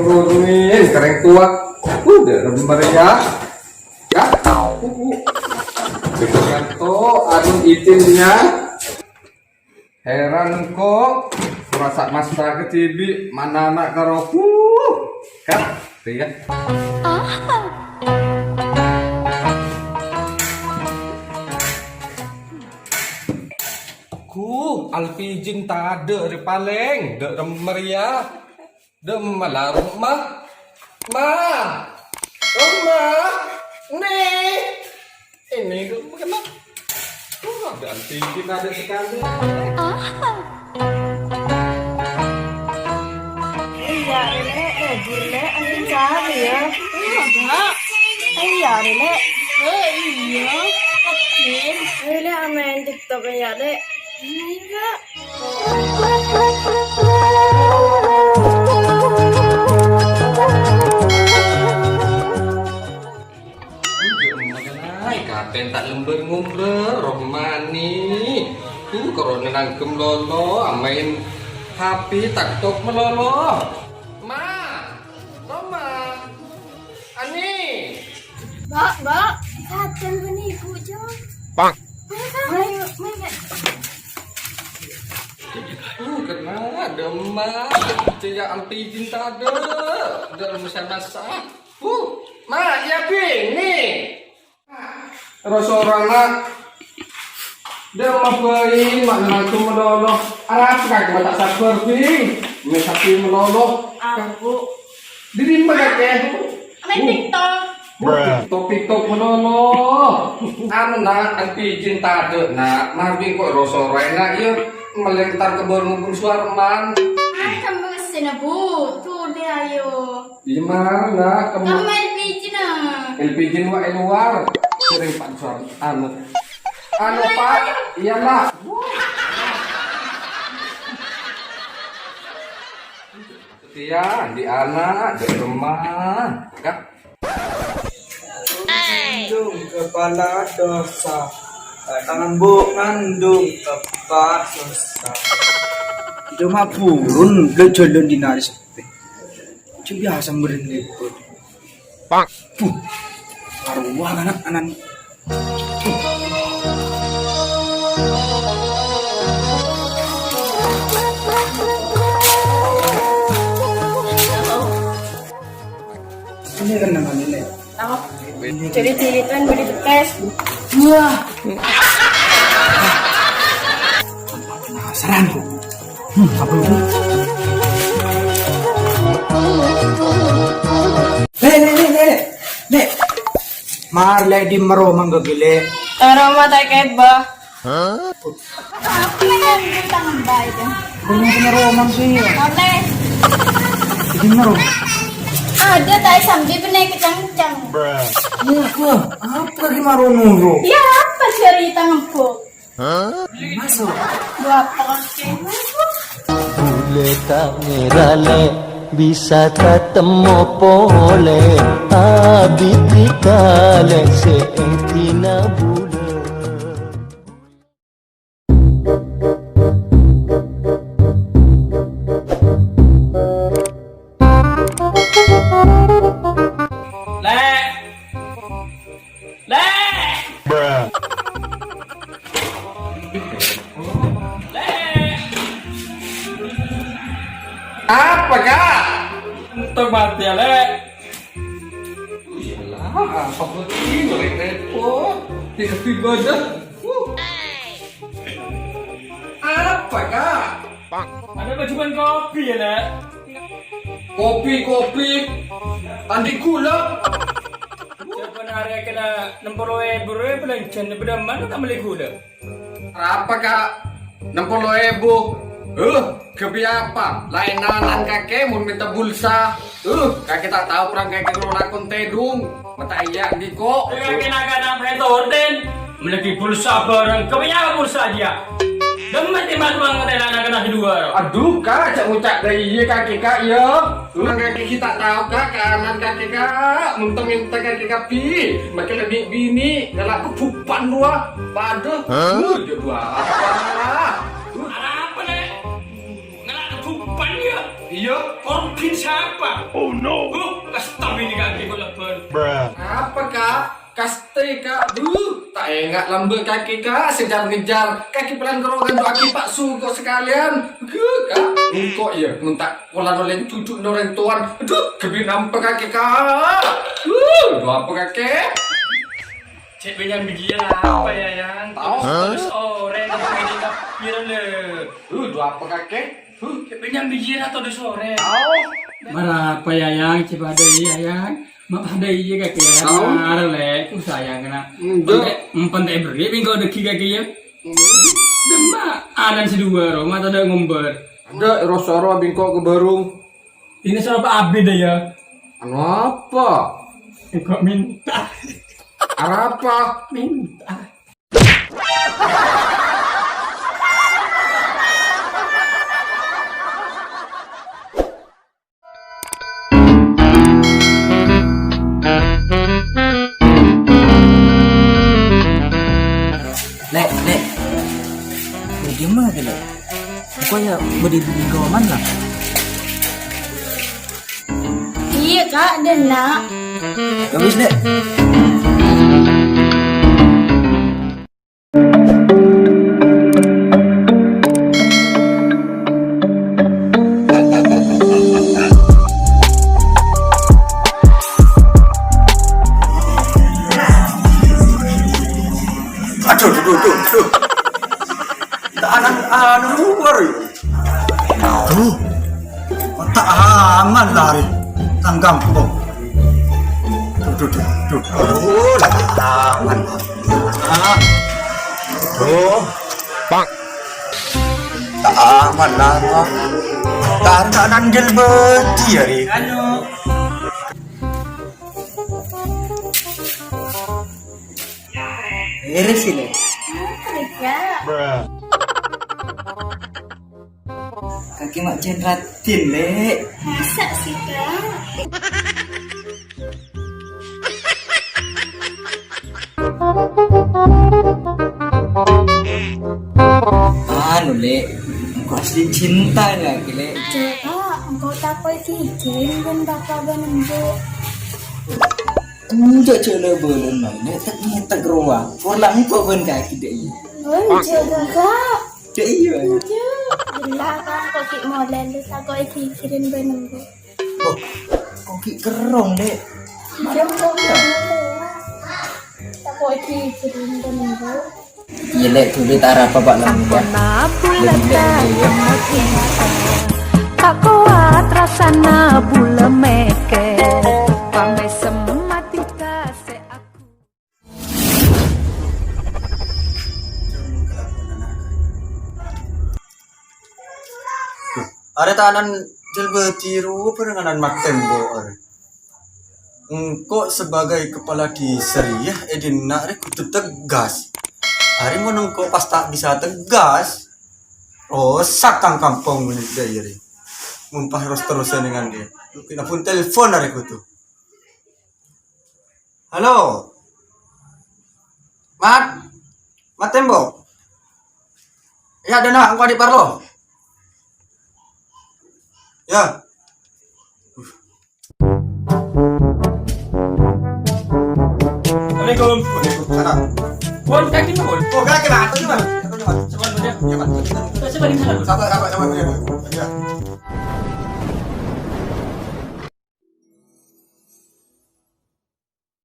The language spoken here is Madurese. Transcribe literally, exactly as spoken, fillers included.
Nurunin karèng towa. Uh, dâ' remmer ya. Ya. Uh, uh. Begitu to, anu izinnya. Heran ko', rasa masta kadhibi', mana anak karo, uh, kan, ya. Ku, Alpijin tadâ' rè palèng, dâ' remmer ya. Dâ' emma la, Roma? Ma! Roma! Ni! Ini dâ' emma kèna. Oh, ada Alpijin tadâ' sakalè. Iyâ, Rè, Lè', lebur, Lè', angghuy ca'na, yâ. Iyâ, Bâ'. Iyâ, Rè, Lè'. Oh, iyâ. Oke. Ayo, Lè', maèn TikTok, yâ, Lè'. Iyâ. Ay, kapen ta' lembur-ngumbur, roh mani. Tuh, korona nangkem lolo, amain H P, TikTok melolo. Ma, Roma, Ani. Mbak, Mbak, katen bani ibu, Jo. Pak. Ayo, Kak. Ayo, ayo, Kak. Uh, kena demam. Caya anti cinta ada. Udah masa-masa. Uh, Ma, ya, Bing, nih. Rosorana. Dâ' emma bhâi, ma' nangkem melolo. Arapa kakè ma' ta' sabbhâr, Bing? Mè' sabbhi melolo. Aku. Dâri emma kakè? Main TikTok. Topik tok melolo. Anu, Na', anti cinta ada, Na'. Marbing kok rosora, Na', yâ. Melèng entar ke Borneo Suarman. Ah, kamu kesini, Bu. Tuh deh, ayo. Di mana, kamu? Kamu L P G na. L P G wa è lowar. Sering Pak Suar-, anu. Anu, Pak. Iya, Pak. Iya, di anak, di rumah. Kak. Ngandung kepala dosa. Tangan bu ngandung tempat dosa. Cuma burun, lo jalan di nari. Cuma biasa meren liput. Pak. Puh. Karuwang anak anan. Ini kan namanya, Nek. Apa? Jadi cilitan beli bekas. Wah. Penasaran, Bu. Hmm, apa, Bu? Le, le, le, le, le. Le. Mar, le, di maro mangga gile. Taro mata keba. Apa yang di tangan baik, ya? Belum punya roman sih, ya. Apa? Di maro. Ada tai sambil benek kecang-kecang. Wah, apa di maro nuro? Ya, apa cerita ngempuk? Masuk. Gua apa kek masuk? Bulâ ta' ngèra, Lè', bisa tatemmo polè. Abit kalè sè èdina bulâ. Lè'. Lè'! Lè'! Apa, Kak? Entar mati ya, Lè'. Iyalah, apa begini, Lè', repot. Tiba-tiba aja. Uh. Apa, Kak? Ada bajuan kopi ya, Lè'? Kopi, kopi. Andi gula. Sabbhân arè kèna ennem polo èbu rè bâlânjhâna, bâdâ mana ta' mellè gula? Arapa, Kak? Ennem polo èbu. Huh, ghâbây apa? Laèn-laènan kakè mon mènta bulsa. Huh, kakè ta' tao pèrang kakè kèro lakon tèdung. Mata iyâ, Diko. Kakè na-kana prètoten. Mellè bulsa bhâreng. Ghâbây apa bulsa jiyâ? Dâmma tèma-tèma ngatèna na-kana sè duwâ'. Adhu, Kak, jhâ' ngoca' ghâ' iyâ kakè, Kak, yâ. Urang kakè ghi' ta' tao, Kak, kaanan kakè, Kak. Mènta-mènta kakè kabbhi. Makè lebbi binè, ngala' kebupan rowa. Padâ. Hah? Uh, jhâ' duwâ'. Arapa, Lè'? Ngala' kebupan, yâ? Iyâ, korban sapa? Oh no. Huh, kasta bini kakè kok lebur. Apa, Kak? Kaste, Kak. Duh, ta' enga' lambâ' kakè, Kak. Sejar-ngejar. Kakè pelan karo ngandu'aghi Pak Su kok sakalèyan. Huh, Kak. Engko' iyâ, mon ta' pola nolèn cucu orèng towan. Aduh, ghâbây nampa kakè, Kak. Huh, duh apa kakè? Cè' bânnya' bigiyâ apa, Yayang? Tao. Todus orèng apa bini kapir, lè? Huh, duh apa kakè? Huh, cè' bânnya' bigiyâ todus orèng. Tao. Mara apa, Yayang? Cè' padâ iyâ, Yang. Ma' padâ iyâ kakè, Yang. Tao. Mara, lè', ku sayang kèna. Enjâ'. Empan ta', empan ta' èberri' bengko dâggi' kakè, iyâ. Dâmma, anan sè duwâ' ro, ma' tadâ' ngombâr. Adâ, ro-soro bengko ka bârung. Ini soro Pak Abid ya. Anu apa? Engko' minta. Arapa? Minta. Lè', Lè'. Bâdâ dimma, Lè'? Engko' ya bâdâ è bengko man la. Iyâ, Kak, dâ' enna'. Ya wis, Lè'. Aduh, aduh, aduh, aduh. Tahanan, anu, luar, ya. Duh, ta' aman lari tang kampong. Duh, duh, duh, duh. Oh, la ta' aman. Ah. Duh. Ta' aman lari. Tar-, ta' nanggel bâji, ya, Ri. Beres sih, Le. Kerja. Kakè ma' jhân raddhin, Le. Masa sih, Kak? Anu, Le, engko' asli cinta ya, Le. Coba, engko' tako'è Kiki bân Bapa bân Embu'. Enjâ' jhâ' la bâlân maèn, ngetek-ngetek rowa. Pola engko' bân kakè dâ' iyâ. Enjâ', Kak. Dâ' iyâ. Enjâ'. Gila, Kak, engko' ghi' molè lu tako'è Kiki bân Embu'. Oh, engko' ghi' kerrong, Dek. Enjâ', engko' ghi' molè. Tako'è Kiki bân Embu'. Iyâ, Lè', dhuli ta' arapa, Pak, la. Sakona bulâ ta' kemma-kemma. Ta' kowat rassana bulâ mèkkèr. Pamèsem matè ta' sè aku. Arè tanan jâl bâdhi rowa bhârengan mat tèmbok arè. Engko' sebagai kepala desa rèya è dinna' rè kodhu tegas. Arè mon engko' pas ta' bisa tegas, rosak tang kampong dâ' iyâ rè. Mon pas ros-terrosan nèngan rè. Kèna pon telpon arè kodhu. Halo. Mat. Mat tèmbok. Iyâ, dâna, engko' andi' parlo. Iyâ. Assalamualaikum. Waalaikumsalam. Pon, kakè, Pon. Oh, kakè, Mat. Tadi, Mat. Tadi, Mat. Sabar, Mat. Iyâ, Mat. Sabar, sabar, sabar, sabar. Iyâ.